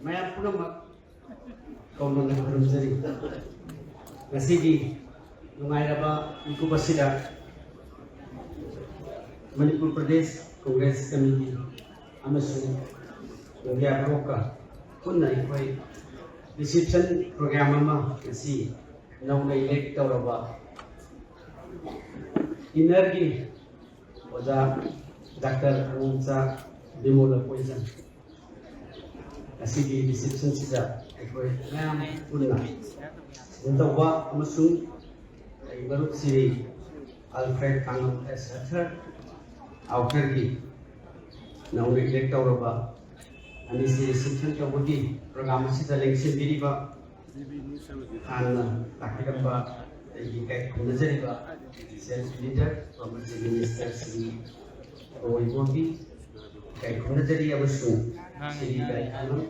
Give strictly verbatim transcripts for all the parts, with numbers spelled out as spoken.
ꯃꯌꯥꯝ ꯄꯨꯝꯅꯃꯛ ꯀꯧꯅꯅ ꯈꯨꯔꯨꯝꯖꯔꯤ꯫ ꯉꯁꯤꯒꯤ ꯅꯨꯡꯉꯥꯏꯔꯕ ꯃꯤꯀꯨꯞ ꯑꯁꯤꯗ ꯃꯅꯤꯄꯨꯔ ꯄ꯭ꯔꯗꯦꯁ ꯀꯣꯡꯒ꯭ꯔꯦꯁ ꯀꯃꯤꯇꯤ ꯑꯃꯁꯨꯡ ꯏꯟꯗꯤꯌꯥ ꯕ꯭ꯂꯣꯛꯀ ꯄꯨꯟꯅ ꯑꯩꯈꯣꯏ ꯔꯤꯁꯦꯞꯁꯟ ꯄ꯭ꯔꯣꯒ꯭ꯔꯥꯝ ꯑꯃ ꯉꯁꯤ ꯅꯧꯅ ꯏꯂꯦꯛ ꯇꯧꯔꯕ ꯏꯟꯅꯔꯒꯤ ꯑꯣꯖꯥ ꯗꯥꯛꯇꯔ ꯑꯉꯣꯝꯆꯥ ꯕꯤꯃꯣꯂ ꯄꯣꯏꯖꯟ ꯑꯁꯤꯒꯤ ꯔꯤꯁꯦꯞꯁꯟꯁꯤꯗ ꯑꯩꯈꯣꯏ ꯃꯌꯥꯝ ꯄꯨꯟꯅ ꯁꯤꯟ ꯇꯧꯕ ꯑꯃꯁꯨꯡ ꯑꯩ ꯃꯔꯨꯞ ꯁꯤꯔꯤ ꯑꯜꯐ꯭ꯔꯦꯗ ꯀꯥꯡꯉꯝ ꯑꯦꯁ ꯑꯊꯔ ꯑꯥꯎꯊꯔꯒꯤ ꯅꯧꯅ ꯏꯂꯦꯛ ꯇꯧꯔꯕ ꯑꯅꯤꯁꯤ ꯔꯤꯁꯦꯞꯁꯟ ꯇꯧꯕꯒꯤ ꯄ꯭ꯔꯣꯒ꯭ꯔꯥꯝ ꯑꯁꯤꯗ ꯂꯦꯡꯁꯤꯟꯕꯤꯔꯤꯕ ꯍꯥꯟꯅ ꯇꯥꯛꯄꯤꯔꯝꯕ ꯑꯩꯒꯤ ꯏꯀꯥꯏ ꯈꯨꯝꯅꯖꯔꯤꯕ self leader former chief minister Shri Ibobi ꯏꯀꯥꯏ ꯈꯨꯝꯅꯖꯔꯤ ꯑꯃꯁꯨꯡ ꯁ꯭ꯔꯤ ꯒꯥꯏꯈꯥꯅꯝ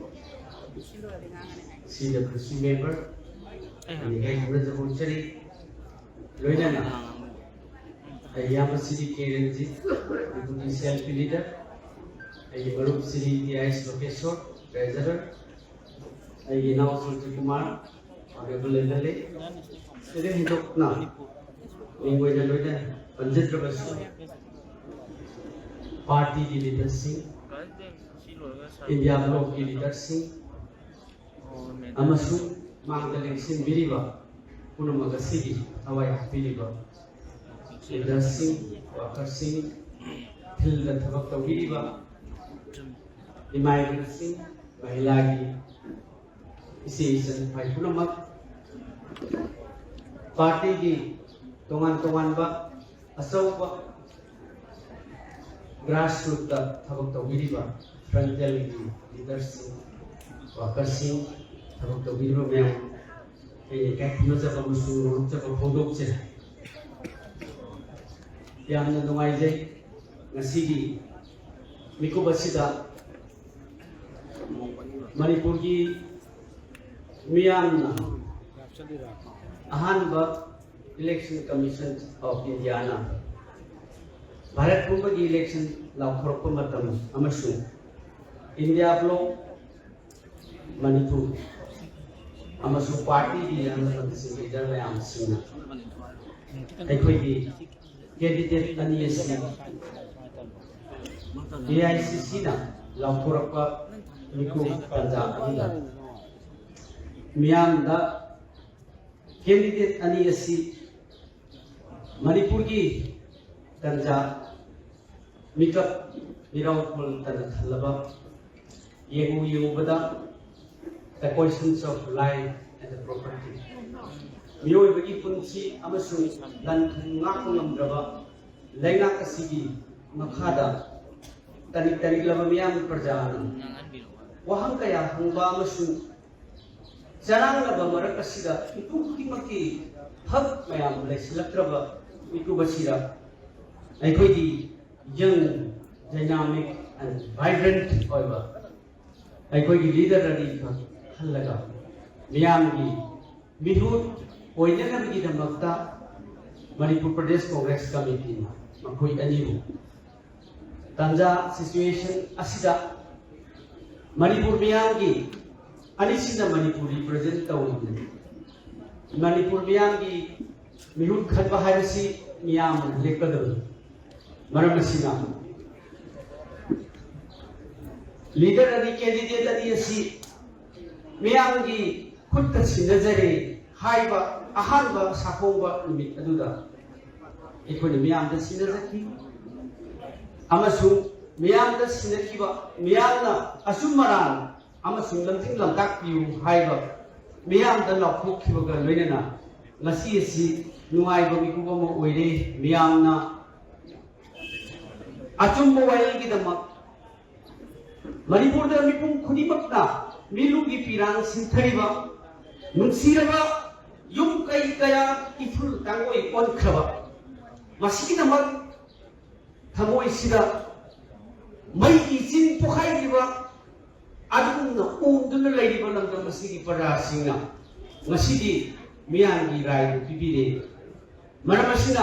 ꯁꯤ ꯗꯕ꯭ꯂꯤꯎ ꯁꯤ ꯃꯦꯝꯕꯔ ꯏꯀꯥꯏ ꯈꯨꯝꯅꯖꯕ ꯎꯠꯆꯔꯤ꯫ ꯂꯣꯏꯅꯅ ꯑꯩ ꯏꯌꯥꯝꯕ ꯁꯤꯗꯤ ꯀꯦ ꯔꯟꯖꯤꯠ, ꯗꯦꯄꯨꯇꯤ ꯁꯦꯜꯐ ꯂꯤꯗꯔ, ꯑꯩꯒꯤ ꯃꯔꯨꯞ ꯁꯤꯗꯤ ꯇꯤ ꯑꯥꯏ ꯂꯣꯀꯦꯁꯣꯔ, ꯇ꯭ꯔꯦꯖꯔꯔ, ꯑꯩꯒꯤ ꯏꯅꯥꯎ Surjit Kumar, honourable M L A, ꯁꯤꯗ ꯍꯦꯟꯗꯣꯛꯅ ꯃꯤꯡ ꯑꯣꯏꯅ ꯂꯣꯏꯅ ꯄꯟꯖꯗ꯭ꯔꯕꯁꯨ, ꯄꯥꯔꯇꯤꯒꯤ ꯂꯤꯗꯔꯁꯤꯡ, ꯏꯟꯗꯤꯌꯥ ꯕ꯭ꯂꯣꯛꯀꯤ ꯂꯤꯗꯔꯁꯤꯡ, ꯑꯃꯁꯨꯡ ꯃꯥꯡꯗ ꯂꯦꯡꯁꯤꯟꯕꯤꯔꯤꯕ ꯄꯨꯝꯅꯃꯛ ꯑꯁꯤꯒꯤ ꯊꯋꯥꯏ ꯍꯥꯞꯄꯤꯔꯤꯕ ꯂꯤꯗꯔꯁꯤꯡ, ꯋꯥꯀꯔꯁꯤꯡ, ꯐꯤꯜꯗ ꯊꯕꯛ ꯇꯧꯕꯤꯔꯤꯕ ꯏꯃꯥ ꯏꯕꯦꯜꯁꯤꯡ, ꯃꯍꯤꯂꯥꯒꯤ ꯏꯆꯦ ꯏꯆꯟ ꯅꯨꯄꯥ ꯄꯨꯝꯅꯃꯛ, ꯄꯥꯔꯇꯤꯒꯤ ꯇꯣꯉꯥꯟ ꯇꯣꯉꯥꯟꯕ ꯑꯆꯧꯕ ꯒ꯭ꯔꯥꯁꯔꯨꯠꯇ ꯊꯕꯛ ꯇꯧꯕꯤꯔꯤꯕ ꯐ꯭ꯔꯟꯇꯦꯜꯒꯤ ꯂꯤꯗꯔꯁꯤꯡ, ꯋꯥꯀꯔꯁꯤꯡ, ꯊꯕꯛ ꯇꯧꯕꯤꯔꯤꯕ ꯃꯌꯥꯝ, ꯑꯩꯅ ꯏꯀꯥꯏ ꯈꯨꯝꯅꯖꯕ ꯑꯃꯁꯨꯡ ꯅꯣꯂꯨꯛꯆꯕ ꯐꯣꯡꯗꯣꯛꯆꯔꯤ꯫ ꯌꯥꯝꯅ ꯅꯨꯡꯉꯥꯏꯖꯩ ꯉꯁꯤꯒꯤ ꯃꯤꯀꯨꯞ ꯑꯁꯤꯗ ꯃꯅꯤꯄꯨꯔꯒꯤ ꯃꯤꯌꯥꯝꯅ ꯑꯍꯥꯟꯕ Election Commission of Indiaꯅ ꯚꯥꯔꯠ ꯄꯨꯝꯕꯒꯤ election ꯂꯥꯎꯊꯣꯔꯛꯄ ꯃꯇꯝ ꯑꯃꯁꯨꯡ ꯏꯟꯗꯤꯌꯥ ꯕ꯭ꯂꯣꯛ ꯃꯅꯤꯄꯨꯔ ꯑꯃꯁꯨꯡ ꯄꯥꯔꯇꯤꯒꯤ ꯏꯌꯥꯝꯕꯁꯤꯡ, ꯂꯤꯗꯔ ꯃꯌꯥꯝꯁꯤꯡꯅ ꯑꯩꯈꯣꯏꯒꯤ ꯀꯦꯟꯗꯤꯗꯦꯠ ꯑꯅꯤ ꯑꯁꯤ ꯑꯦ ꯑꯥꯏ ꯁꯤ ꯁꯤꯅ ꯂꯥꯎꯊꯣꯔꯛꯄ ꯃꯤꯀꯨꯞ ꯇꯥꯟꯖꯥ ꯑꯗꯨꯗ ꯃꯤꯌꯥꯝꯗ ꯀꯦꯟꯗꯤꯗꯦꯠ ꯑꯅꯤ ꯑꯁꯤ ꯃꯅꯤꯄꯨꯔꯒꯤ ꯇꯟꯖꯥ, ꯃꯤꯀꯞ ꯃꯤꯔꯥꯎ ꯈꯨꯜ ꯇꯅ ꯊꯜꯂꯕ ꯌꯦꯡꯉꯨ ꯌꯦꯡꯉꯨꯕꯗ the questions of life and the property, ꯃꯤꯑꯣꯏꯕꯒꯤ ꯄꯨꯟꯁꯤ ꯑꯃꯁꯨꯡ ꯂꯟ ꯊꯨꯝ ꯉꯥꯛꯄ ꯉꯝꯗ꯭ꯔꯕ ꯂꯩꯉꯥꯛ ꯑꯁꯤꯒꯤ ꯃꯈꯥꯗ ꯇꯅꯤꯛ ꯇꯅꯤꯛꯂꯕ ꯃꯤꯌꯥꯝ ꯄ꯭ꯔꯖꯥꯅ ꯋꯥꯍꯪ ꯀꯌꯥ ꯍꯪꯕ ꯑꯃꯁꯨꯡ ꯆꯔꯥꯡꯅꯕ ꯃꯔꯛ ꯑꯁꯤꯗ ꯃꯤꯄꯨꯝ ꯈꯨꯗꯤꯡꯃꯛꯀꯤ ꯍꯛ ꯃꯌꯥꯝ ꯂꯩꯁꯤꯜꯂꯛꯇ꯭ꯔꯕ ꯃꯤꯀꯨꯞ ꯑꯁꯤꯗ ꯑꯩꯈꯣꯏꯒꯤ young, dynamic and vibrant ꯑꯣꯏꯕ ꯑꯩꯈꯣꯏꯒꯤ ꯂꯤꯗꯔ ꯑꯅꯤꯈꯛ ꯈꯜꯂꯒ ꯃꯤꯌꯥꯝꯒꯤ ꯃꯤꯍꯨꯠ ꯑꯣꯏꯅꯅꯕꯒꯤꯗꯃꯛꯇ ꯃꯅꯤꯄꯨꯔ ꯄ꯭ꯔꯗꯦꯁ ꯀꯣꯡꯒ꯭ꯔꯦꯁ ꯀꯃꯤꯇꯤꯅ ꯃꯈꯣꯏ ꯑꯅꯤꯕꯨ ꯇꯥꯟꯖꯥ, ꯁꯤꯆꯨꯋꯦꯁꯟ ꯑꯁꯤꯗ ꯃꯅꯤꯄꯨꯔ ꯃꯤꯌꯥꯝꯒꯤ ꯑꯅꯤꯁꯤꯅ ꯃꯅꯤꯄꯨꯔ ꯔꯤꯄ꯭ꯔꯖꯦꯟ ꯇꯧꯔꯤꯕꯅꯤ꯫ ꯃꯅꯤꯄꯨꯔ ꯃꯤꯌꯥꯝꯒꯤ ꯃꯤꯍꯨꯠ ꯈꯟꯕ ꯍꯥꯏꯕꯁꯤ ꯃꯤꯌꯥꯝꯅ ꯂꯦꯞꯀꯗꯕꯅꯤ꯫ ꯃꯔꯝ ꯑꯁꯤꯅ ꯂꯤꯗꯔ ꯑꯅꯤ, ꯀꯦꯟꯗꯤꯗꯦꯠ ꯑꯅꯤ ꯑꯁꯤ ꯃꯤꯌꯥꯝꯒꯤ ꯈꯨꯠꯇ ꯁꯤꯟꯅꯖꯔꯦ ꯍꯥꯏꯕ ꯑꯍꯥꯟꯕ ꯁꯥꯐꯣꯡꯕ ꯅꯨꯃꯤꯠ ꯑꯗꯨꯗ ꯑꯩꯈꯣꯏꯅ ꯃꯤꯌꯥꯝꯗ ꯁꯤꯟꯅꯖꯈꯤ ꯑꯃꯁꯨꯡ ꯃꯤꯌꯥꯝꯗ ꯁꯤꯟꯅꯈꯤꯕ, ꯃꯤꯌꯥꯝꯅ ꯑꯆꯨꯝ ꯑꯔꯥꯟ ꯑꯃꯁꯨꯡ ꯂꯝꯖꯤꯡ ꯂꯝꯇꯥꯛꯄꯤꯌꯨ ꯍꯥꯏꯕ ꯃꯤꯌꯥꯝꯗ ꯂꯥꯎꯊꯣꯛꯈꯤꯕꯒ ꯂꯣꯏꯅꯅ ꯉꯁꯤ ꯑꯁꯤ ꯅꯨꯡꯉꯥꯏꯕ ꯃꯤꯀꯨꯞ ꯑꯃ ꯑꯣꯏꯔꯦ꯫ ꯃꯤꯌꯥꯝꯅ ꯑꯆꯨꯝꯕ ꯋꯥꯌꯦꯜꯒꯤꯗꯃꯛ ꯃꯅꯤꯄꯨꯔꯗ ꯃꯤꯄꯨꯝ ꯈꯨꯗꯤꯡꯃꯛꯅ ꯃꯤꯠꯂꯨꯒꯤ ꯄꯤꯔꯥꯡ ꯁꯤꯟꯊꯔꯤꯕ ꯅꯨꯡꯁꯤꯔꯕ ꯌꯨꯝ ꯀꯩ ꯀꯌꯥ ꯏꯐꯨꯜ ꯀꯥꯡꯂꯣꯏ ꯑꯣꯟꯈ꯭ꯔꯕ, ꯃꯁꯤꯒꯤꯗꯃꯛ ꯊꯃꯣꯏꯁꯤꯗ ꯃꯩꯒꯤ ꯆꯤꯡ ꯄꯣꯈꯥꯏꯔꯤꯕ ꯑꯗꯨꯒꯨꯝꯅ ꯑꯣꯝꯗꯨꯅ ꯂꯩꯔꯤꯕ ꯂꯝꯗꯝ ꯑꯁꯤꯒꯤ ꯄ꯭ꯔꯖꯥꯁꯤꯡꯅ ꯉꯁꯤꯗꯤ ꯃꯤꯌꯥꯝꯒꯤ ꯔꯥꯏꯗꯨ ꯄꯤꯕꯤꯔꯦ꯫ ꯃꯔꯝ ꯑꯁꯤꯅ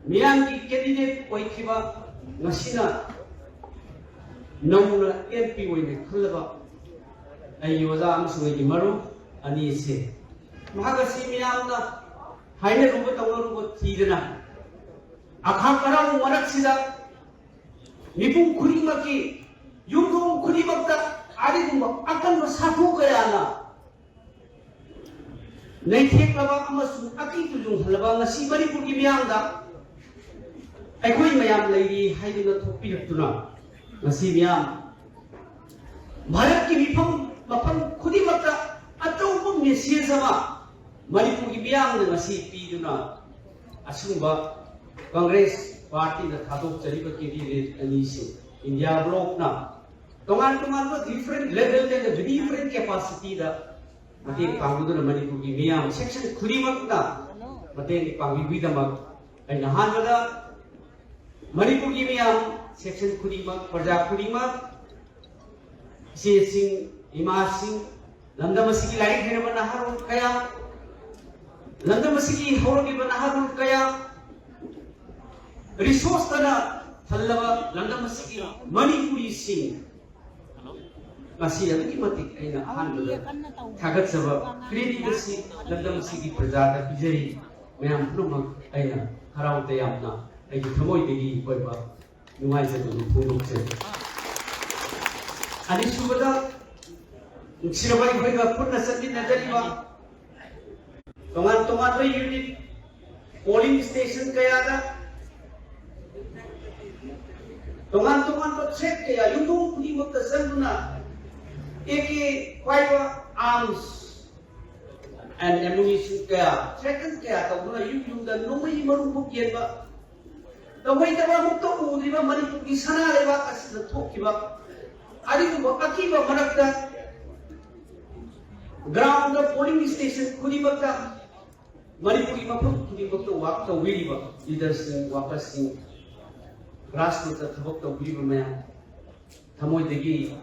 ꯃꯤꯌꯥꯝꯒꯤ ꯀꯦꯟꯗꯤꯗꯦꯠ ꯑꯣꯏꯈꯤꯕ, ꯉꯁꯤꯅ ꯅꯧꯅ ꯑꯦꯝ ꯄꯤ ꯑꯣꯏꯅ ꯈꯜꯂꯕ ꯑꯩꯒꯤ ꯑꯣꯖꯥ ꯑꯃꯁꯨꯡ ꯑꯩꯒꯤ ꯃꯔꯨꯞ ꯑꯅꯤꯁꯦ, ꯃꯍꯥꯛ ꯑꯁꯤ ꯃꯤꯌꯥꯝꯅ ꯍꯥꯏꯅꯔꯨꯕ ꯇꯧꯅꯔꯨꯕ ꯊꯤꯗꯅ, ꯑꯈꯥꯛ ꯑꯔꯥꯎ ꯃꯔꯛꯁꯤꯗ ꯃꯤꯄꯨꯝ ꯈꯨꯗꯤꯡꯃꯛꯀꯤ ꯌꯨꯝꯊꯣꯡ ꯈꯨꯗꯤꯡꯃꯛꯇ ꯑꯗꯨꯒꯨꯝꯕ ꯑꯀꯟꯕ ꯁꯥꯐꯨ ꯀꯌꯥꯅ ꯅꯩꯊꯦꯛꯂꯕ ꯑꯃꯁꯨꯡ ꯑꯀꯤ ꯇꯨꯖꯨꯡꯍꯜꯂꯕ ꯉꯁꯤ ꯃꯅꯤꯄꯨꯔꯒꯤ ꯃꯤꯌꯥꯝꯗ ꯑꯩꯈꯣꯏ ꯃꯌꯥꯝ ꯂꯩꯔꯤ ꯍꯥꯏꯗꯨꯅ ꯊꯣꯛꯄꯤꯔꯛꯇꯨꯅ, ꯉꯁꯤ ꯃꯤꯌꯥꯝ ꯚꯥꯔꯠꯀꯤ ꯃꯤꯐꯝ ꯃꯐꯝ ꯈꯨꯗꯤꯡꯃꯛꯇ ꯑꯆꯧꯕ ꯃꯦꯁꯦꯖ ꯑꯃ ꯃꯅꯤꯄꯨꯔꯒꯤ ꯃꯤꯌꯥꯝꯅ ꯉꯁꯤ ꯄꯤꯗꯨꯅ, ꯑꯁꯤꯒꯨꯝꯕ ꯀꯪꯒ꯭ꯔꯦꯁ ꯄꯥꯔꯇꯤꯅ ꯊꯥꯗꯣꯛꯆꯔꯤꯕ ꯀꯦꯟꯗꯤꯗꯦꯠ ꯑꯅꯤꯁꯤ ꯏꯟꯗꯤꯌꯥ ꯕ꯭ꯂꯣꯛꯅ ꯇꯣꯉꯥꯟ ꯇꯣꯉꯥꯟꯕ different level and different capacity ꯗ ꯃꯇꯦꯡ ꯄꯥꯡꯕꯗꯨꯅ ꯃꯅꯤꯄꯨꯔꯒꯤ ꯃꯤꯌꯥꯝ section ꯈꯨꯗꯤꯡꯃꯛꯅ ꯃꯇꯦꯡ ꯄꯥꯡꯕꯤꯕꯒꯤꯗꯃꯛ ꯑꯩꯅ ꯑꯍꯥꯟꯕꯗ ꯃꯅꯤꯄꯨꯔꯒꯤ ꯃꯤꯌꯥꯝ section ꯈꯨꯗꯤꯡꯃꯛ, ꯄ꯭ꯔꯖꯥ ꯈꯨꯗꯤꯡꯃꯛ, ꯏꯆꯦꯁꯤꯡ, ꯏꯃꯥꯁꯤꯡ, ꯂꯝꯗꯝ ꯑꯁꯤꯒꯤ ꯂꯥꯏꯔꯤꯛ ꯍꯩꯔꯕ ꯅꯍꯥꯔꯣꯜ ꯀꯌꯥ, ꯂꯝꯗꯝ ꯑꯁꯤꯒꯤ ꯍꯧꯔꯛꯂꯤꯕ ꯅꯍꯥꯔꯣꯜ ꯀꯌꯥ, resource ꯇꯅ ꯊꯜꯂꯕ ꯂꯝꯗꯝ ꯑꯁꯤꯒꯤ ꯃꯅꯤꯄꯨꯔꯤꯁꯤꯡ, ꯉꯁꯤ ꯑꯗꯨꯛꯀꯤ ꯃꯇꯤꯛ ꯑꯩꯅ ꯑꯍꯥꯟꯕꯗ ꯊꯥꯒꯠꯆꯕ credit ꯑꯁꯤ ꯂꯝꯗꯝ ꯑꯁꯤꯒꯤ ꯄ꯭ꯔꯖꯥꯗ ꯄꯤꯖꯔꯤ꯫ ꯃꯌꯥꯝ ꯄꯨꯝꯅꯃꯛ ꯑꯩꯅ ꯍꯔꯥꯎ ꯇꯌꯥꯝꯅ ꯑꯩꯒꯤ ꯊꯃꯣꯏꯗꯒꯤ ꯑꯣꯏꯕ ꯅꯨꯡꯉꯥꯏꯖꯕꯗꯨ ꯐꯣꯡꯗꯣꯛꯆꯔꯤ꯫ ꯑꯅꯤꯁꯨꯕꯗ, ꯅꯨꯡꯁꯤꯔꯕ ꯑꯩꯈꯣꯏꯒ ꯄꯨꯟꯅ ꯆꯠꯃꯤꯟꯅꯖꯔꯤꯕ ꯇꯣꯉꯥꯟ ꯇꯣꯉꯥꯟꯕ unit, polling station ꯀꯌꯥꯗ ꯇꯣꯉꯥꯟ ꯇꯣꯉꯥꯟꯕ threat ꯀꯌꯥ, ꯌꯨꯝꯊꯣꯡ ꯈꯨꯗꯤꯡꯃꯛꯇ ꯆꯪꯗꯨꯅ A K ꯄꯥꯏꯕ, arms and ammunition ꯀꯌꯥ, threaten ꯀꯌꯥ ꯇꯧꯗꯨꯅ ꯌꯨꯝ ꯌꯨꯝꯗ ꯅꯣꯡꯃꯩ ꯃꯔꯨ ꯐꯥꯎ ꯌꯦꯟꯕ, ꯇꯧꯍꯩꯗꯕ ꯑꯃꯨꯛꯇ ꯎꯗ꯭ꯔꯤꯕ ꯃꯅꯤꯄꯨꯔꯒꯤ ꯁꯅꯥ ꯂꯩꯕꯥꯛ ꯑꯁꯤꯗ ꯊꯣꯛꯈꯤꯕ ꯑꯗꯨꯒꯨꯝꯕ ꯑꯀꯤꯕ ꯃꯔꯛꯇ ground ꯗ polling station ꯈꯨꯗꯤꯡꯃꯛꯇ, ꯃꯅꯤꯄꯨꯔꯒꯤ ꯃꯐꯝ ꯈꯨꯗꯤꯡꯃꯛꯇ work ꯇꯧꯕꯤꯔꯤꯕ leader ꯁꯤꯡ, worker ꯁꯤꯡ, grassroot ꯇ ꯊꯕꯛ ꯇꯧꯕꯤꯔꯤꯕ ꯃꯌꯥꯝ, ꯊꯃꯣꯏꯗꯒꯤ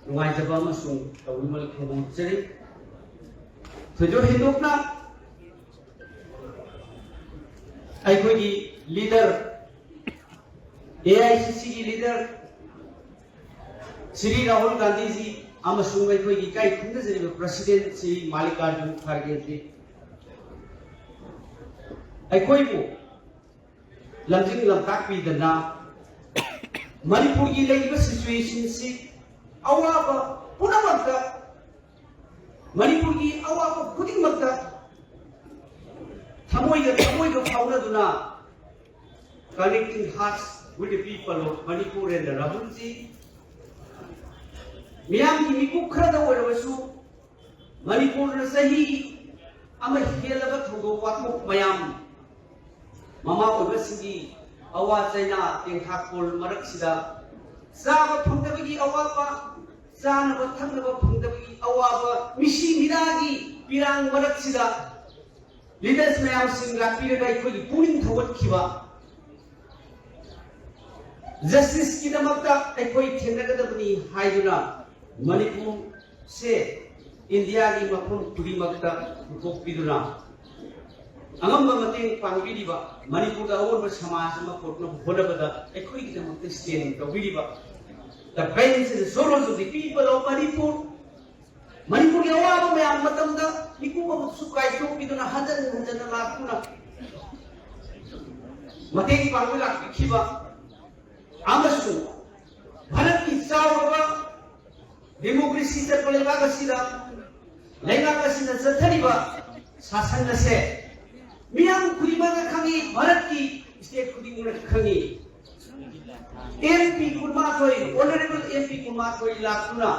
ꯅꯨꯡꯉꯥꯏꯖꯕ ꯑꯃꯁꯨꯡ ꯇꯧꯕꯤꯃꯜ ꯐꯣꯡꯗꯣꯛꯆꯔꯤ꯫ ꯊꯣꯏꯗꯣꯛ ꯍꯦꯟꯗꯣꯛꯅ ꯑꯩꯈꯣꯏꯒꯤ leader, A I C C ꯒꯤ leader ꯁ꯭ꯔꯤ ꯔꯥꯍꯨꯜ ꯒꯥꯟꯙꯤꯖꯤ ꯑꯃꯁꯨꯡ ꯑꯩꯈꯣꯏꯒꯤ ꯏꯀꯥꯏ ꯈꯨꯝꯅꯖꯔꯤꯕ ꯄ꯭ꯔꯁꯤꯗꯦꯟ ꯁ꯭ꯔꯤ ꯃꯥꯂꯤꯀꯥꯔꯖꯨꯟ ꯈꯥꯔꯒꯦꯖꯤ ꯑꯩꯈꯣꯏꯕꯨ ꯂꯝꯖꯤꯡ ꯂꯝꯇꯥꯛꯄꯤꯗꯅ ꯃꯅꯤꯄꯨꯔꯒꯤ ꯂꯩꯔꯤꯕ ꯁꯤꯆꯨꯋꯦꯁꯟꯁꯤ ꯑꯋꯥꯕ ꯄꯨꯝꯅꯃꯛꯇ ꯃꯅꯤꯄꯨꯔꯒꯤ ꯑꯋꯥꯕ ꯈꯨꯗꯤꯡꯃꯛꯇ ꯊꯃꯣꯏꯒ ꯊꯃꯣꯏꯒ ꯐꯥꯎꯅꯗꯨꯅ connecting hearts with the people of Manipur and the ꯔꯥꯍꯨꯜꯖꯤ ꯃꯤꯌꯥꯝꯒꯤ ꯃꯤꯀꯨꯞ ꯈꯔꯗ ꯑꯣꯏꯔꯕꯁꯨ ꯃꯅꯤꯄꯨꯔꯅ ꯆꯍꯤ ꯑꯃ ꯍꯦꯜꯂꯕ ꯊꯧꯗꯣꯛ ꯋꯥꯊꯣꯛ ꯃꯌꯥꯝ ꯃꯃꯥ ꯑꯣꯏꯕꯁꯤꯡꯒꯤ ꯑꯋꯥ ꯆꯩꯅꯥ ꯇꯦꯡꯊꯥꯈꯣꯜ ꯃꯔꯛꯁꯤꯗ ꯆꯥꯕ ꯐꯪꯗꯕꯒꯤ ꯑꯋꯥꯕ ꯆꯥꯅꯕ ꯊꯛꯅꯕ ꯐꯪꯗꯕꯒꯤ ꯑꯋꯥꯕ ꯃꯤꯁꯤ ꯃꯤꯅꯥꯒꯤ ꯄꯤꯔꯥꯡ ꯃꯔꯛꯁꯤꯗ ꯂꯤꯗꯔꯁ ꯃꯌꯥꯝꯁꯤꯡ ꯂꯥꯛꯄꯤꯔꯒ ꯑꯩꯈꯣꯏꯒꯤ ꯄꯨꯛꯅꯤꯡ ꯊꯧꯒꯠꯈꯤꯕ ꯖꯁꯇꯤꯁꯀꯤꯗꯃꯛꯇ ꯑꯩꯈꯣꯏ ꯊꯦꯡꯅꯒꯗꯕꯅꯤ ꯍꯥꯏꯗꯨꯅ ꯃꯅꯤꯄꯨꯔꯁꯦ ꯏꯟꯗꯤꯌꯥꯒꯤ ꯃꯐꯝ ꯈꯨꯗꯤꯡꯃꯛꯇ ꯄꯨꯊꯣꯛꯄꯤꯗꯨꯅ ꯑꯉꯝꯕ ꯃꯇꯦꯡ ꯄꯥꯡꯕꯤꯔꯤꯕ ꯃꯅꯤꯄꯨꯔꯗ ꯑꯑꯣꯟꯕ ꯁꯃꯥꯖ ꯑꯃ ꯄꯨꯔꯛꯅꯕ ꯍꯣꯠꯅꯕꯗ ꯑꯩꯈꯣꯏꯒꯤꯗꯃꯛꯇ stand ꯇꯧꯕꯤꯔꯤꯕ the pains and sorrows of the people of Manipur ꯃꯅꯤꯄꯨꯔꯒꯤ ꯑꯋꯥꯕ ꯃꯌꯥꯝ ꯃꯇꯝꯗ ꯃꯤꯀꯨꯞ ꯑꯃꯁꯨ ꯀꯥꯏꯊꯣꯛꯄꯤꯗꯨꯅ ꯍꯟꯖꯟ ꯍꯟꯖꯟꯅ ꯂꯥꯛꯇꯨꯅ ꯃꯇꯦꯡ ꯄꯥꯡꯕ ꯂꯥꯛꯄꯤꯈꯤꯕ ꯑꯃꯁꯨꯡ ꯚꯥꯔꯠꯀꯤ ꯆꯥꯎꯔꯕ ꯗꯦꯃꯣꯀ꯭ꯔꯦꯁꯤ ꯆꯠꯄ ꯂꯩꯕꯥꯛ ꯑꯁꯤꯗ ꯂꯩꯉꯥꯛ ꯑꯁꯤꯅ ꯆꯠꯊꯔꯤꯕ ꯁꯥꯁꯟ ꯑꯁꯦ ꯃꯤꯌꯥꯝ ꯈꯨꯗꯤꯡꯃꯛꯅ ꯈꯪꯉꯤ, ꯚꯥꯔꯠꯀꯤ ꯁ꯭ꯇꯦꯠ ꯈꯨꯗꯤꯡꯃꯛꯅ ꯈꯪꯉꯤ꯫ ꯑꯦꯝ ꯄꯤ ꯀꯨꯟꯃꯥꯊꯣꯏ, ꯑꯣꯅꯔꯦꯕꯜ ꯑꯦꯝ ꯄꯤ ꯀꯨꯟꯃꯥꯊꯣꯏ ꯂꯥꯛꯇꯨꯅ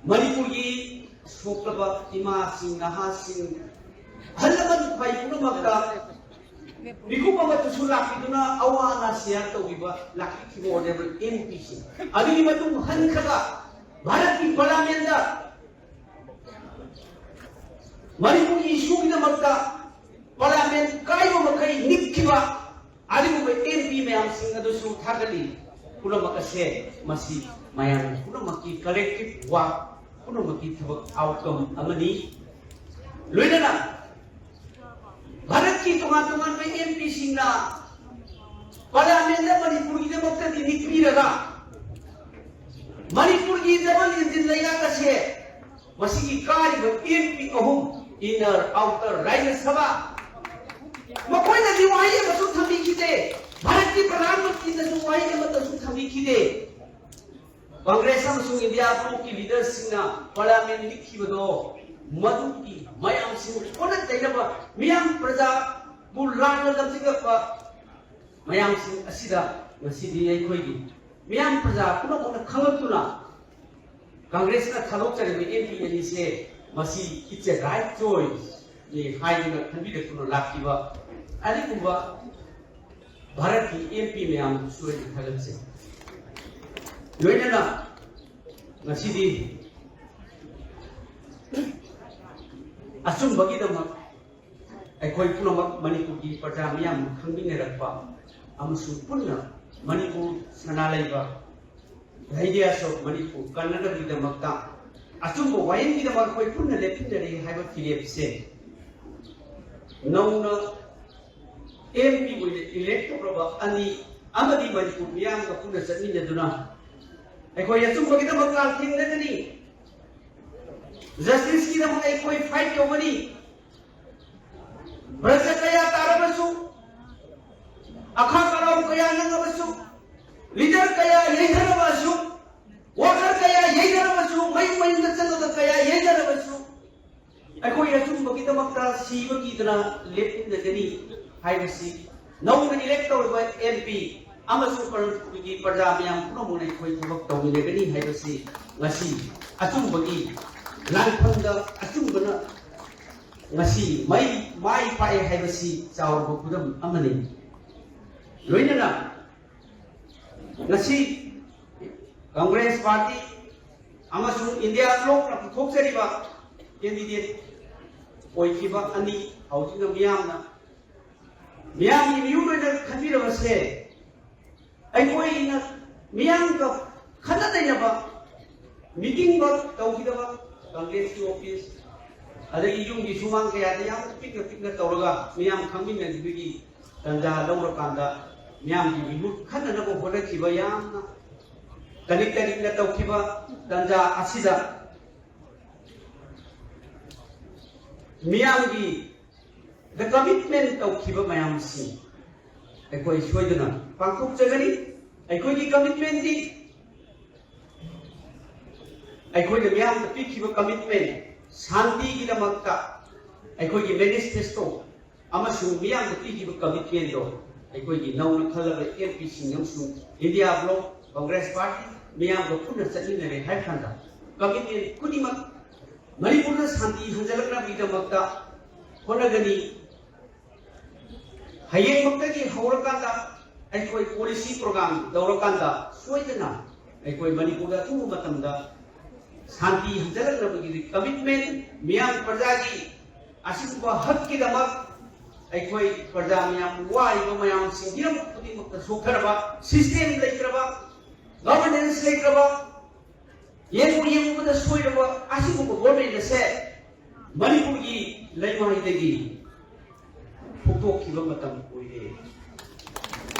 ꯃꯅꯤꯄꯨꯔꯒꯤ ꯁꯣꯛꯂꯕ ꯏꯃꯥꯁꯤꯡ, ꯅꯍꯥꯁꯤꯡ, ꯑꯍꯜ ꯂꯃꯟ ꯈ꯭ꯋꯥꯏ ꯄꯨꯝꯅꯃꯛꯇ ꯃꯤꯀꯨꯞ ꯑꯃꯠꯇꯁꯨ ꯂꯥꯛꯄꯤꯗꯨꯅ ꯑꯋꯥ ꯑꯅꯥ ꯁꯤꯌꯥꯔ ꯇꯧꯕꯤꯕ ꯂꯥꯛꯄꯤꯈꯤꯕ ꯑꯣꯅꯔꯦꯕꯜ ꯑꯦꯝ ꯄꯤꯁꯤꯡ ꯑꯗꯨꯒꯤ ꯃꯇꯨꯡ ꯍꯟꯈ꯭ꯔꯒ ꯚꯥꯔꯠꯀꯤ ꯄꯥꯔꯂꯥꯃꯦꯟꯗ ꯃꯅꯤꯄꯨꯔꯒꯤ ꯏꯁꯨꯒꯤꯗꯃꯛꯇ ꯄꯥꯔꯂꯥꯃꯦꯟ ꯀꯥꯏꯕ ꯃꯈꯩ ꯅꯤꯛꯈꯤꯕ ꯑꯗꯨꯒꯨꯝꯕ ꯑꯦꯝ ꯄꯤ ꯃꯌꯥꯝꯁꯤꯡ ꯑꯗꯨꯁꯨ ꯊꯥꯒꯠꯂꯤ꯫ ꯄꯨꯝꯅꯃꯛ ꯑꯁꯦ ꯃꯁꯤ ꯃꯌꯥꯝ ꯄꯨꯝꯅꯃꯛꯀꯤ ꯀꯂꯦꯛꯇꯤꯚ ꯋꯥꯔꯛ ꯄꯨꯝꯅꯃꯛꯀꯤ ꯊꯕꯛ ꯑꯥꯎꯠꯀꯝ ꯑꯃꯅꯤ꯫ ꯂꯣꯏꯅꯅ ꯚꯥꯔꯠꯀꯤ ꯇꯣꯉꯥꯟ ꯇꯣꯉꯥꯟꯕ ꯑꯦꯝ ꯄꯤꯁꯤꯡꯅ ꯄꯥꯔꯂꯥꯃꯦꯟꯗ ꯃꯅꯤꯄꯨꯔꯒꯤꯗꯃꯛꯇꯗꯤ ꯅꯤꯛꯄꯤꯔꯒ ꯃꯅꯤꯄꯨꯔꯒꯤ ꯗꯕꯜ ꯏꯟꯖꯤꯟ ꯃꯁꯤꯒꯤ ꯀꯥꯔꯤꯕ ꯑꯦꯝ ꯄꯤ ꯑꯍꯨꯝ, ꯏꯟꯅꯔ ꯑꯥꯎꯇꯔ ꯔꯥꯖ꯭ꯌ ꯁꯚꯥ, ꯃꯈꯣꯏꯅꯗꯤ ꯋꯥꯍꯩ ꯑꯃꯁꯨ ꯊꯝꯕꯤꯈꯤꯗꯦ꯫ ꯚꯥꯔꯠꯀꯤ ꯄ꯭ꯔꯙꯥꯟ ꯃꯟꯇ꯭ꯔꯤꯅꯁꯨ ꯋꯥꯍꯩ ꯑꯃꯠꯇꯁꯨ ꯊꯝꯕꯤꯈꯤꯗꯦ꯫ ꯀꯪꯒ꯭ꯔꯦꯁ ꯑꯃꯁꯨꯡ ꯏꯟꯗꯤꯌꯥ ꯕ꯭ꯂꯣꯛꯀꯤ ꯂꯤꯗꯔꯁꯤꯡꯅ ꯄꯥꯔꯂꯤꯌꯥꯃꯦꯟ ꯂꯤꯛꯈꯤꯕꯗꯣ, ꯃꯗꯨꯒꯤ ꯃꯌꯥꯝꯁꯤꯡ ꯑꯣꯟꯅ ꯇꯩꯅꯕ, ꯃꯤꯌꯥꯝ ꯄ꯭ꯔꯖꯥꯕꯨ ꯂꯥꯟꯅ ꯂꯝꯖꯤꯡꯉꯛꯄ ꯃꯌꯥꯝꯁꯤꯡ ꯑꯁꯤꯗ ꯉꯁꯤꯗꯤ ꯑꯩꯈꯣꯏꯒꯤ ꯃꯤꯌꯥꯝ ꯄ꯭ꯔꯖꯥ ꯄꯨꯝꯅꯃꯛꯅ ꯈꯪꯂꯛꯇꯨꯅ, ꯀꯪꯒ꯭ꯔꯦꯁꯅ ꯊꯥꯗꯣꯛꯆꯔꯤꯕ ꯑꯦꯝ ꯄꯤ ꯑꯅꯤꯁꯦ, ꯃꯁꯤ it's a right choice ꯅꯤ ꯍꯥꯏꯗꯨꯅ ꯈꯟꯕꯤꯔꯛꯇꯨꯅ ꯂꯥꯛꯈꯤꯕ ꯑꯗꯨꯒꯨꯝꯕ ꯚꯥꯔꯠꯀꯤ ꯑꯦꯝ ꯄꯤ ꯃꯌꯥꯝꯗꯨꯁꯨ ꯑꯩꯅ ꯊꯥꯒꯠꯆꯩ꯫ ꯂꯣꯏꯅꯅ ꯉꯁꯤꯗꯤ ꯑꯆꯨꯝꯕꯒꯤꯗꯃꯛ ꯑꯩꯈꯣꯏ ꯄꯨꯝꯅꯃꯛ ꯃꯅꯤꯄꯨꯔꯒꯤ ꯄ꯭ꯔꯖꯥ ꯃꯤꯌꯥꯝꯅ ꯈꯪꯃꯤꯟꯅꯔꯛꯄ ꯑꯃꯁꯨꯡ ꯄꯨꯟꯅ ꯃꯅꯤꯄꯨꯔ ꯁꯅꯥ ꯂꯩꯕꯥꯛ, Radius of Manipur ꯀꯟꯅꯅꯕꯒꯤꯗꯃꯛꯇ, ꯑꯆꯨꯝꯕ ꯋꯥꯌꯦꯜꯒꯤꯗꯃꯛ ꯑꯩꯈꯣꯏ ꯄꯨꯟꯅ ꯂꯦꯞꯃꯤꯟꯅꯔꯦ ꯍꯥꯏꯕ ꯐꯤꯔꯦꯞꯁꯦ ꯅꯧꯅ ꯑꯦꯝ ꯄꯤ ꯑꯣꯏꯅ ꯏꯂꯦꯛ ꯇꯧꯔꯕ ꯑꯅꯤ ꯑꯃꯗꯤ ꯃꯅꯤꯄꯨꯔ ꯃꯤꯌꯥꯝꯒ ꯄꯨꯟꯅ ꯆꯠꯃꯤꯟꯅꯗꯨꯅ ꯑꯩꯈꯣꯏ ꯑꯆꯨꯝꯕꯒꯤꯗꯃꯛ ꯂꯥꯟꯊꯦꯡꯅꯒꯅꯤ, ꯖꯁꯇꯤꯁꯀꯤꯗꯃꯛ ꯑꯩꯈꯣꯏ ꯐꯥꯏꯠ ꯇꯧꯒꯅꯤ꯫ ꯄ꯭ꯔꯖꯥ ꯀꯌꯥ ꯇꯥꯔꯕꯁꯨ, ꯑꯈꯥꯛ ꯑꯔꯥꯎ ꯀꯌꯥ ꯅꯪꯉꯕꯁꯨ, ꯂꯤꯗꯔ ꯀꯌꯥ ꯌꯩꯊꯔꯕꯁꯨ, ꯋꯥꯀꯔ ꯀꯌꯥ ꯌꯩꯊꯔꯕꯁꯨ, ꯃꯌꯨꯝ ꯃꯌꯨꯝꯗ ꯆꯪꯉꯒ ꯀꯌꯥ ꯌꯩꯊꯔꯕꯁꯨ, ꯑꯩꯈꯣꯏ ꯑꯆꯨꯝꯕꯒꯤꯗꯃꯛꯇ ꯁꯤꯕ ꯀꯤꯗꯅ ꯂꯦꯞꯃꯤꯟꯅꯒꯅꯤ ꯍꯥꯏꯕꯁꯤ ꯅꯧꯅ ꯏꯂꯦꯛ ꯇꯧꯔꯤꯕ ꯑꯦꯝ ꯄꯤ ꯑꯃꯁꯨꯡ ꯃꯅꯤꯄꯨꯔꯒꯤ ꯄ꯭ꯔꯖꯥ ꯃꯌꯥꯝ ꯄꯨꯝꯅꯃꯛꯅ ꯑꯩꯈꯣꯏ ꯊꯕꯛ ꯇꯧꯃꯤꯟꯅꯒꯅꯤ ꯍꯥꯏꯕꯁꯤ ꯉꯁꯤ ꯑꯆꯨꯝꯕꯒꯤ ꯂꯥꯟꯐꯝꯗ ꯑꯆꯨꯝꯕꯅ ꯉꯁꯤ ꯃꯩ ꯃꯥꯏ ꯄꯥꯛꯑꯦ ꯍꯥꯏꯕꯁꯤ ꯆꯥꯎꯔꯕ ꯈꯨꯗꯝ ꯑꯃꯅꯤ꯫ ꯂꯣꯏꯅꯅ ꯉꯁꯤ ꯀꯪꯒ꯭ꯔꯦꯁ ꯄꯥꯔꯇꯤ ꯑꯃꯁꯨꯡ ꯏꯟꯗꯤꯌꯥ ꯕ꯭ꯂꯣꯛꯅ ꯄꯨꯊꯣꯛꯆꯔꯤꯕ ꯀꯦꯟꯗꯤꯗꯦꯠ ꯑꯣꯏꯈꯤꯕ ꯑꯅꯤ ꯍꯧꯖꯤꯛꯅ ꯃꯤꯌꯥꯝꯅ, ꯃꯤꯌꯥꯝꯒꯤ ꯃꯤꯍꯨꯠ ꯑꯣꯏꯅ ꯈꯟꯕꯤꯔꯕꯁꯦ, ꯑꯩꯈꯣꯏꯅ ꯃꯤꯌꯥꯝꯒ ꯈꯟꯅ ꯅꯩꯅꯕ ꯃꯤꯇꯤꯡ ꯐꯥꯎ ꯇꯧꯈꯤꯗꯕ, ꯀꯪꯒ꯭ꯔꯦꯁꯀꯤ ꯑꯣꯐꯤꯁ, ꯑꯗꯒꯤ ꯌꯨꯝꯒꯤ ꯁꯨꯃꯥꯡ ꯀꯌꯥꯗ ꯌꯥꯝꯅ ꯄꯤꯛꯅ ꯄꯤꯛꯅ ꯇꯧꯔꯒ ꯃꯤꯌꯥꯝ ꯈꯪꯃꯤꯟꯅꯈꯤꯕꯒꯤ ꯇꯥꯟꯖꯥ ꯂꯧꯔꯀꯥꯟꯗ ꯃꯤꯌꯥꯝꯒꯤ ꯃꯤꯍꯨꯠ ꯈꯟꯅꯅꯕ ꯍꯣꯠꯅꯈꯤꯕ ꯌꯥꯝꯅ ꯇꯅꯤꯛ ꯇꯅꯤꯛꯅ ꯇꯧꯈꯤꯕ ꯇꯥꯟꯖꯥ ꯑꯁꯤꯗ ꯃꯤꯌꯥꯝꯒꯤ ꯗ ꯀꯃꯤꯠꯃꯦꯟ ꯇꯧꯈꯤꯕ ꯃꯌꯥꯝꯁꯤ ꯑꯩꯈꯣꯏ ꯁꯣꯏꯗꯅ ꯄꯥꯡꯊꯣꯛꯆꯒꯅꯤ꯫ ꯑꯩꯈꯣꯏꯒꯤ ꯀꯃꯤꯠꯃꯦꯟꯗꯤ ꯑꯩꯈꯣꯏꯅ ꯃꯤꯌꯥꯝꯗ ꯄꯤꯈꯤꯕ ꯀꯃꯤꯠꯃꯦꯟ, ꯁꯥꯟꯇꯤꯒꯤꯗꯃꯛꯇ ꯑꯩꯈꯣꯏꯒꯤ ꯃꯦꯅꯤꯐꯦꯁꯇꯣ ꯑꯃꯁꯨꯡ ꯃꯤꯌꯥꯝꯗ ꯄꯤꯈꯤꯕ ꯀꯃꯤꯠꯃꯦꯟꯗꯣ ꯑꯩꯈꯣꯏꯒꯤ ꯅꯧꯅ ꯈꯜꯂꯕ ꯑꯦꯝ ꯄꯤꯁꯤꯡ ꯑꯃꯁꯨꯡ ꯏꯟꯗꯤꯌꯥ ꯕ꯭ꯂꯣꯛ ꯀꯣꯡꯒ꯭ꯔꯦꯁ ꯄꯥꯔꯇꯤ ꯃꯤꯌꯥꯝꯒ ꯄꯨꯟꯅ ꯆꯠꯃꯤꯟꯅꯔꯦ ꯍꯥꯏꯕ ꯀꯥꯟꯗ ꯀꯃꯤꯠꯃꯦꯟ ꯈꯨꯗꯤꯡꯃꯛ ꯃꯅꯤꯄꯨꯔꯗ ꯁꯥꯟꯇꯤ ꯍꯟꯖꯤꯜꯂꯛꯅꯕꯒꯤꯗꯃꯛꯇ ꯍꯣꯠꯅꯒꯅꯤ꯫ ꯍꯌꯦꯡꯃꯛꯇꯒꯤ ꯍꯧꯔꯀꯥꯟꯗ ꯑꯩꯈꯣꯏ ꯄꯣꯂꯤꯁꯤ ꯄ꯭ꯔꯣꯒ꯭ꯔꯥꯝ ꯇꯧꯔꯀꯥꯟꯗ ꯁꯣꯏꯗꯅ ꯑꯩꯈꯣꯏ ꯃꯅꯤꯄꯨꯔꯗ ꯑꯊꯨꯕ ꯃꯇꯝꯗ ꯁꯥꯟꯇꯤ ꯍꯟꯖꯤꯜꯂꯛꯅꯕꯒꯤ ꯀꯃꯤꯠꯃꯦꯟ, ꯃꯤꯌꯥꯝ ꯄ꯭ꯔꯖꯥꯒꯤ ꯑꯁꯤꯒꯨꯝꯕ ꯍꯛꯀꯤꯗꯃꯛ ꯑꯩꯈꯣꯏ ꯄ꯭ꯔꯖꯥ ꯃꯌꯥꯝ ꯋꯥꯔꯤꯕ ꯃꯌꯥꯝꯁꯤꯡ ꯍꯤꯔꯝ ꯈꯨꯗꯤꯡꯃꯛꯇ ꯁꯣꯛꯊꯔꯕ, ꯁꯤꯁꯇꯦꯝ ꯂꯩꯇ꯭ꯔꯕ, ꯒꯚꯔꯅꯦꯟꯁ ꯂꯩꯇ꯭ꯔꯕ, ꯌꯦꯡꯕꯨ ꯌꯦꯡꯉꯨꯕꯗ ꯁꯣꯏꯔꯕ ꯑꯁꯤꯒꯨꯝꯕ ꯒꯣꯔꯃꯦꯟ ꯑꯁꯦ ꯃꯅꯤꯄꯨꯔꯒꯤ ꯂꯩꯃꯥꯏꯗꯒꯤ ꯐꯨꯛꯇꯣꯛꯈꯤꯕ ꯃꯇꯝ ꯑꯣꯏꯔꯦ꯫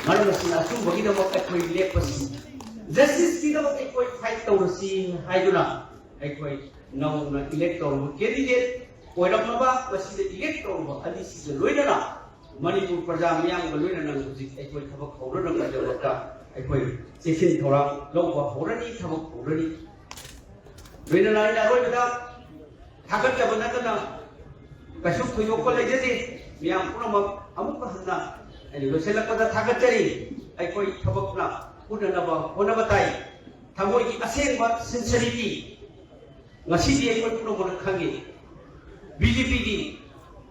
ꯃꯔꯝ ꯑꯁꯤꯅ ꯑꯆꯨꯝꯕꯒꯤꯗꯃꯛ ꯑꯩꯈꯣꯏ ꯂꯦꯞꯄꯁꯤ, ꯖꯁꯇꯤꯁꯀꯤꯗꯃꯛ ꯑꯩꯈꯣꯏ ꯐꯥꯏꯠ ꯇꯧꯔꯁꯤ ꯍꯥꯏꯗꯨꯅ ꯑꯩꯈꯣꯏ ꯅꯧꯅ ꯏꯂꯦꯛ ꯇꯧꯔꯕ ꯀꯦꯟꯗꯤꯗꯦꯠ ꯑꯣꯏꯔꯝꯂꯕ ꯃꯁꯤꯗ ꯏꯂꯦꯛ ꯇꯧꯔꯕ ꯑꯅꯤꯁꯤꯒ ꯂꯣꯏꯅꯅ ꯃꯅꯤꯄꯨꯔ ꯄ꯭ꯔꯖꯥ ꯃꯤꯌꯥꯝꯒ ꯂꯣꯏꯅꯅ ꯍꯧꯖꯤꯛ ꯑꯩꯈꯣꯏ ꯊꯕꯛ ꯍꯧꯔꯅꯕꯒꯤꯗꯃꯛꯇ ꯑꯩꯈꯣꯏ ꯆꯦꯛꯁꯤꯟ ꯊꯧꯔꯥꯡ ꯂꯧꯕ ꯍꯧꯔꯅꯤ, ꯊꯕꯛ ꯍꯧꯔꯅꯤ꯫ ꯂꯣꯏꯅꯅ ꯑꯩꯅ ꯑꯔꯣꯏꯕꯗ ꯊꯥꯒꯠꯆꯕ ꯅꯠꯇꯅ ꯀꯩꯁꯨ ꯊꯣꯏꯗꯣꯛꯄ ꯂꯩꯖꯗꯦ꯫ ꯃꯤꯌꯥꯝ ꯄꯨꯝꯅꯃꯛ ꯑꯃꯨꯛꯀ ꯍꯟꯅ ꯑꯩꯅ ꯂꯣꯏꯁꯤꯜꯂꯛꯄꯗ ꯊꯥꯒꯠꯆꯔꯤ꯫ ꯑꯩꯈꯣꯏ ꯊꯕꯛꯅ ꯄꯨꯟꯅꯅꯕ ꯍꯣꯠꯅꯕ ꯇꯥꯏ꯫ ꯊꯃꯣꯏꯒꯤ ꯑꯁꯦꯡꯕ ꯁꯤꯟꯁꯔꯤꯇꯤ ꯉꯁꯤꯗꯤ ꯑꯩꯈꯣꯏ ꯄꯨꯝꯅꯃꯛꯅ ꯈꯪꯉꯤ꯫ ꯕꯤ ꯖꯦ ꯄꯤꯒꯤ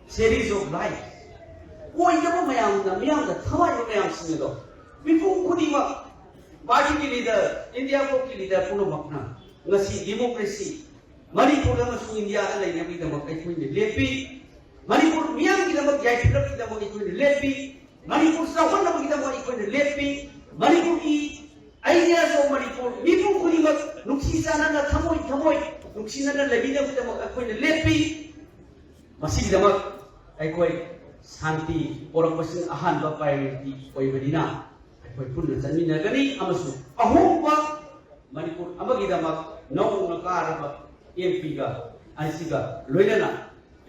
series of lies, ꯑꯣꯏꯗꯕ ꯃꯌꯥꯝꯅ ꯃꯤꯌꯥꯝꯗ ꯊꯋꯥꯏꯕ ꯃꯌꯥꯝꯁꯤꯡ ꯑꯗꯣ ꯃꯤꯄꯨꯝ ꯈꯨꯗꯤꯡꯃꯛ, ꯄꯥꯔꯇꯤꯒꯤ ꯂꯤꯗꯔ, ꯏꯟꯗꯤꯌꯥ ꯕ꯭ꯂꯣꯛꯀꯤ ꯂꯤꯗꯔ ꯄꯨꯝꯅꯃꯛꯅ ꯉꯁꯤ ꯗꯦꯃꯣꯀ꯭ꯔꯦꯁꯤ ꯃꯅꯤꯄꯨꯔꯗ ꯑꯃꯁꯨꯡ ꯏꯟꯗꯤꯌꯥꯗ ꯂꯩꯅꯕꯒꯤꯗꯃꯛ ꯑꯩꯈꯣꯏꯅ ꯂꯦꯞꯄꯤ꯫ ꯃꯅꯤꯄꯨꯔ ꯃꯤꯌꯥꯝꯒꯤꯗꯃꯛ ꯌꯥꯏꯐꯅꯕꯒꯤꯗꯃꯛ ꯑꯩꯈꯣꯏꯅ ꯂꯦꯞꯄꯤ꯫ ꯃꯅꯤꯄꯨꯔ ꯆꯥꯎꯈꯠꯅꯕꯒꯤꯗꯃꯛ ꯑꯩꯈꯣꯏꯅ ꯂꯦꯞꯄꯤ꯫ ꯃꯅꯤꯄꯨꯔꯒꯤ ideas of ꯃꯅꯤꯄꯨꯔ ꯃꯤꯄꯨꯝ ꯈꯨꯗꯤꯡꯃꯛ ꯅꯨꯡꯁꯤ ꯆꯥꯟꯅꯅ ꯊꯃꯣꯏ ꯊꯃꯣꯏ ꯅꯨꯡꯁꯤꯅꯅ ꯂꯩꯃꯤꯟꯅꯕꯒꯤꯗꯃꯛ ꯑꯩꯈꯣꯏꯅ ꯂꯦꯞꯄꯤ꯫ ꯃꯁꯤꯒꯤꯗꯃꯛ ꯑꯩꯈꯣꯏ ꯁꯥꯟꯇꯤ ꯄꯣꯔꯛꯄꯁꯤꯅ ꯑꯍꯥꯟꯕ priority ꯑꯣꯏꯕꯅꯤꯅ ꯑꯩꯈꯣꯏ ꯄꯨꯟꯅ ꯆꯠꯃꯤꯟꯅꯒꯅꯤ ꯑꯃꯁꯨꯡ ꯑꯍꯣꯡꯕ ꯃꯅꯤꯄꯨꯔ ꯑꯃꯒꯤꯗꯃꯛ ꯅꯧꯅ ꯀꯥꯔꯕ ꯑꯦꯝ ꯄꯤꯒ ꯑꯁꯤꯒ ꯂꯣꯏꯅꯅ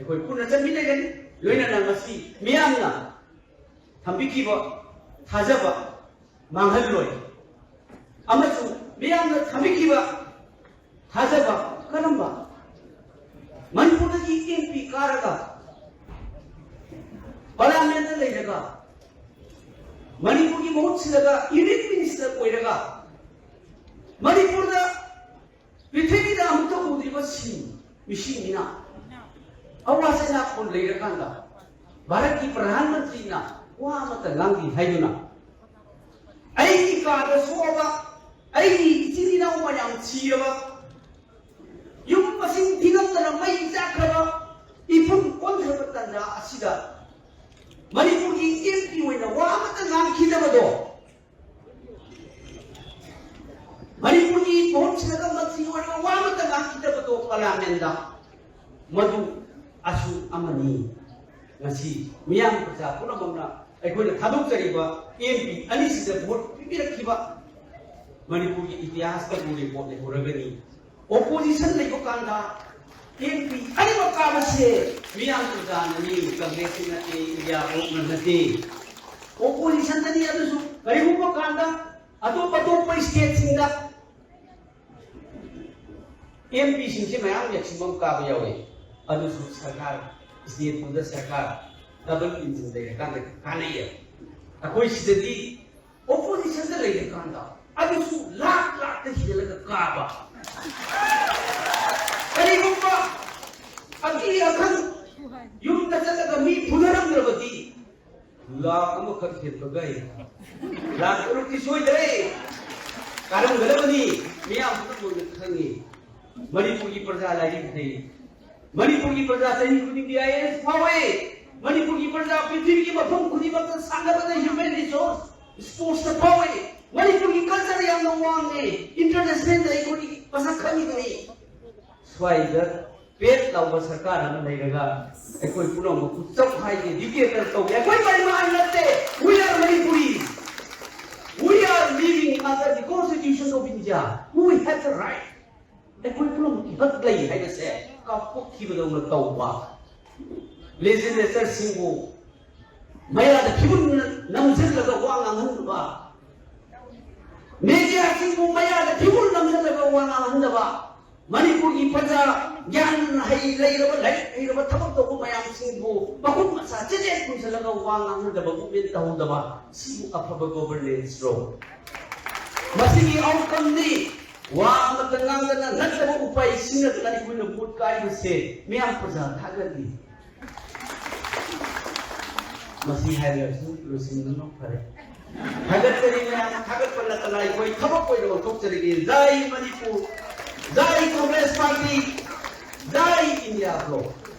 ꯑꯩꯈꯣꯏ ꯄꯨꯟꯅ ꯆꯠꯃꯤꯟꯅꯒꯅꯤ꯫ ꯂꯣꯏꯅꯅ ꯉꯁꯤ ꯃꯤꯌꯥꯝꯅ ꯊꯝꯕꯤꯈꯤꯕ ꯊꯥꯖꯕ ꯃꯥꯡꯍꯜꯂꯣꯏ꯫ ꯑꯃꯁꯨꯡ ꯃꯤꯌꯥꯝꯅ ꯊꯝꯕꯤꯈꯤꯕ ꯊꯥꯖꯕ ꯀꯔꯝꯕ? ꯃꯅꯤꯄꯨꯔꯗꯒꯤ ꯑꯦꯝ ꯄꯤ ꯀꯥꯔꯒ ꯄꯥꯔꯂꯤꯌꯥꯃꯦꯟꯗ ꯂꯩꯔꯒ ꯃꯅꯤꯄꯨꯔꯒꯤ ꯃꯍꯨꯠ ꯁꯤꯜꯂꯒ ꯌꯨꯅꯤꯌꯟ ꯃꯤꯅꯤꯁꯇꯔ ꯑꯣꯏꯔꯒ ꯃꯅꯤꯄꯨꯔꯗ ꯄ꯭ꯔꯤꯊꯤꯕꯤꯗ ꯑꯃꯨꯛꯇ ꯎꯗ꯭ꯔꯤꯕ ꯁꯤꯟ ꯃꯤꯁꯤꯡꯅꯤꯅ ꯑꯋꯥ ꯆꯩꯅꯥ ꯐꯣꯟ ꯂꯩꯔꯀꯥꯟꯗ ꯚꯥꯔꯠꯀꯤ ꯄ꯭ꯔꯙꯥꯟ ꯃꯟꯇ꯭ꯔꯤꯅ ꯋꯥ ꯑꯃꯠꯇ ꯉꯥꯡꯗꯦ ꯍꯥꯏꯗꯨꯅ ꯑꯩꯒꯤ ꯀꯥꯗ ꯁꯣꯛꯑꯕ ꯑꯩꯒꯤ ꯏꯆꯤꯟ ꯏꯅꯥꯎ ꯃꯌꯥꯝ ꯁꯤꯔꯕ ꯌꯨꯝ ꯃꯁꯤꯡ ꯊꯤꯉꯝꯗꯅ ꯃꯩ ꯆꯥꯛꯈ꯭ꯔꯕ ꯏꯐꯨꯟ ꯀꯣꯟꯈ꯭ꯔꯕ ꯇꯟꯖꯥ ꯑꯁꯤꯗ ꯃꯅꯤꯄꯨꯔꯒꯤ ꯑꯦꯝ ꯄꯤ ꯑꯣꯏꯅ ꯋꯥ ꯑꯃꯠꯇ ꯉꯥꯡꯈꯤꯗꯕꯗꯣ ꯃꯅꯤꯄꯨꯔꯒꯤ ꯃꯍꯨꯠ ꯁꯤꯜꯂꯒ ꯃꯟꯇ꯭ꯔꯤ ꯑꯣꯏꯔꯒ ꯋꯥ ꯑꯃꯠꯇ ꯉꯥꯡꯈꯤꯗꯕꯗꯣ ꯄꯥꯔꯂꯤꯌꯥꯃꯦꯟꯗ ꯃꯗꯨ ꯑꯁꯨ ꯑꯃꯅꯤ꯫ ꯉꯁꯤ ꯃꯤꯌꯥꯝ ꯄ꯭ꯔꯖꯥ ꯄꯨꯝꯅꯃꯛꯅ ꯑꯩꯈꯣꯏꯅ ꯊꯥꯗꯣꯛꯆꯔꯤꯕ ꯑꯦꯝ ꯄꯤ ꯑꯅꯤꯁꯤꯗ ꯚꯣꯠ ꯄꯤꯕꯤꯔꯛꯈꯤꯕ ꯃꯅꯤꯄꯨꯔꯒꯤ ꯏꯇꯤꯍꯥꯁꯇꯕꯨ ꯔꯦꯀꯣꯔꯠ ꯂꯩꯍꯧꯔꯒꯅꯤ꯫ ꯑꯣꯄꯣꯖꯤꯁꯟ ꯂꯩꯕ ꯀꯥꯟꯗ ꯑꯦꯝ ꯄꯤ ꯑꯅꯤꯃꯛ ꯀꯥꯕꯁꯦ ꯃꯤꯌꯥꯝ ꯄ꯭ꯔꯖꯥꯅꯅꯤ, ꯀꯪꯒ꯭ꯔꯦꯁꯁꯤ ꯅꯠꯇꯦ, ꯏꯟꯗꯤꯌꯥ ꯒ꯭ꯔꯨꯞꯅ ꯅꯠꯇꯦ꯫ ꯑꯣꯄꯣꯖꯤꯁꯟꯗꯅꯤ꯫ ꯑꯗꯨꯁꯨ ꯀꯔꯤꯒꯨꯝꯕ ꯀꯥꯟꯗ ꯑꯇꯣꯞ ꯑꯇꯣꯞꯄ ꯁ꯭ꯇꯦꯠꯁꯤꯡꯗ ꯑꯦꯝ ꯄꯤꯁꯤꯡꯁꯦ ꯃꯌꯥꯝ ꯃꯦꯛꯁꯤꯃꯝ ꯀꯥꯕ ꯌꯥꯎꯋꯦ꯫ ꯑꯗꯨꯁꯨ ꯁꯔꯀꯥꯔ, ꯁ꯭ꯇꯦꯠꯇꯨꯗ ꯁꯔꯀꯥꯔ ꯗꯕꯜ ꯏꯟꯖꯤꯟ ꯂꯩꯔꯀꯥꯟꯗ ꯀꯥꯟꯅꯩꯌꯦꯕ꯫ ꯑꯩꯈꯣꯏ ꯁꯤꯗꯗꯤ ꯑꯣꯄꯣꯖꯤꯁꯟꯗ ꯂꯩꯔꯀꯥꯟꯗ ꯑꯗꯨꯁꯨ ꯂꯥꯛ ꯂꯥꯛꯇ ꯍꯦꯜꯂꯒ ꯀꯥꯕ꯫ ꯀꯔꯤꯒꯨꯝꯕ ꯑꯀꯤ ꯑꯈꯪ ꯌꯨꯝꯗ ꯆꯠꯂꯒ ꯃꯤ ꯐꯨꯅꯔꯝꯗ꯭ꯔꯕꯗꯤ ꯂꯥꯛ ꯑꯃꯈꯛ ꯍꯦꯟꯕꯒꯩ ꯂꯥꯛ ꯇꯔꯨꯛꯇꯤ ꯁꯣꯏꯗ꯭ꯔꯦ ꯀꯥꯔꯝꯒꯗꯕꯅꯤ꯫ ꯃꯤꯌꯥꯝ ꯄꯨꯝꯅꯃꯛꯅ ꯈꯪꯉꯤ꯫ ꯃꯅꯤꯄꯨꯔꯒꯤ ꯄ꯭ꯔꯖꯥ ꯂꯥꯏꯔꯤꯛ ꯍꯩ꯫ ꯃꯅꯤꯄꯨꯔꯒꯤ ꯄ꯭ꯔꯖꯥ ꯆꯍꯤ ꯈꯨꯗꯤꯡꯒꯤ ꯑꯥꯏ ꯑꯦ ꯑꯦꯁ ꯐꯥꯎꯋꯦ꯫ ꯃꯅꯤꯄꯨꯔꯒꯤ ꯄ꯭ꯔꯖꯥ ꯄ꯭ꯔꯤꯊꯤꯕꯤꯒꯤ ꯃꯐꯝ ꯈꯨꯗꯤꯡꯃꯛꯇ ꯁꯥꯟꯅꯕꯗ ꯍ꯭ꯌꯨꯃꯦꯟ ꯔꯤꯁꯣꯔꯁ ꯁ꯭ꯄꯣꯔꯠꯁꯇ ꯐꯥꯎꯋꯦ꯫ ꯃꯅꯤꯄꯨꯔꯒꯤ ꯀꯜꯆꯔ ꯌꯥꯝꯅ ꯋꯥꯡꯉꯦ꯫ ꯏꯟꯇꯔꯅꯦꯁꯅꯦꯜꯗ ꯑꯩꯈꯣꯏꯗꯤ ꯃꯁꯛ ꯈꯪꯉꯤꯕꯅꯤ꯫ ꯁ꯭ꯋꯥꯏꯗ ꯄꯦꯠ ꯂꯥꯎꯕ ꯁꯔꯀꯥꯔ ꯑꯃ ꯂꯩꯔꯒ ꯑꯩꯈꯣꯏ ꯄꯨꯝꯅꯃꯛꯄꯨ ꯆꯞ ꯍꯥꯏꯒꯦ, ꯗꯤꯛꯇꯦꯇꯔ ꯇꯧꯒꯦ꯫ ꯑꯩꯈꯣꯏ ꯕꯔꯃꯥꯟ ꯅꯠꯇꯦ꯫ We are Manipuri. We are living under the Constitution of India. We have the right. ꯑꯩꯈꯣꯏ ꯄꯨꯝꯅꯃꯛꯀꯤ ꯍꯛ ꯂꯩ ꯍꯥꯏꯕꯁꯦ ꯀꯥꯎꯊꯣꯛꯈꯤꯕꯗꯧꯅ ꯇꯧꯕ꯫ ꯂꯦꯖꯤꯁꯂꯦꯆꯔꯁꯤꯡꯕꯨ ꯃꯌꯥꯗ ꯐꯤꯕꯨꯟ ꯅꯝꯁꯤꯜꯂꯒ ꯋꯥ ꯉꯥꯡꯍꯟꯗꯕ, ꯃꯦꯗꯤꯌꯥꯁꯤꯡꯕꯨ ꯃꯌꯥꯗ ꯐꯤꯕꯨꯟ ꯅꯝꯁꯤꯜꯂꯒ ꯋꯥ ꯉꯥꯡꯍꯟꯗꯕ, ꯃꯅꯤꯄꯨꯔꯒꯤ ꯄ꯭ꯔꯖꯥ, ꯒ꯭ꯌꯥꯟ ꯍꯩ ꯂꯩꯔꯕ, ꯂꯥꯏꯔꯤꯛ ꯍꯩꯔꯕ, ꯊꯕꯛ ꯇꯧꯕ ꯃꯌꯥꯝꯁꯤꯡꯕꯨ ꯃꯈꯨꯠ ꯃꯁꯥ ꯆꯦꯠ ꯆꯦꯠ ꯈꯨꯝꯖꯤꯜꯂꯒ ꯋꯥ ꯉꯥꯡꯍꯟꯗꯕ, ꯃꯨꯞꯃꯦꯟ ꯇꯧꯍꯧꯗꯕ, ꯁꯤꯕꯨ ꯑꯐꯕ ꯒꯣꯚꯔꯅꯦꯟꯁꯔꯣ? ꯃꯁꯤꯒꯤ ꯑꯥꯎꯠꯀꯝꯗꯤ ꯋꯥ ꯑꯃꯠꯇ ꯉꯥꯡꯗꯅ ꯅꯠꯇꯕ ꯎꯄꯥꯏ ꯁꯤꯖꯤꯟꯅꯗꯅ ꯑꯩꯈꯣꯏꯅ ꯚꯣꯠ ꯀꯥꯏꯕꯁꯦ ꯃꯤꯌꯥꯝ ꯄ꯭ꯔꯖꯥ ꯊꯥꯒꯠꯂꯤ꯫ ꯃꯁꯤ ꯍꯥꯏꯔꯒꯁꯨ ꯂꯣꯏꯁꯤꯟꯕꯅ ꯐꯔꯦ꯫ ꯊꯥꯒꯠꯆꯔꯤ ꯃꯌꯥꯝ, ꯊꯥꯒꯠꯄ ꯅꯠꯇꯅ ꯑꯩꯈꯣꯏ ꯊꯕꯛ ꯑꯣꯏꯅ ꯑꯣꯟꯊꯣꯛꯆꯔꯒꯦ꯫ ꯖꯥꯏ ꯃꯅꯤꯄꯨꯔ, ꯖꯥꯏ ꯀꯣꯡꯒ꯭ꯔꯦꯁ ꯄꯥꯔꯇꯤ, ꯖꯥꯏ ꯏꯟꯗꯤꯌꯥ ꯕ꯭ꯂꯣꯛ꯫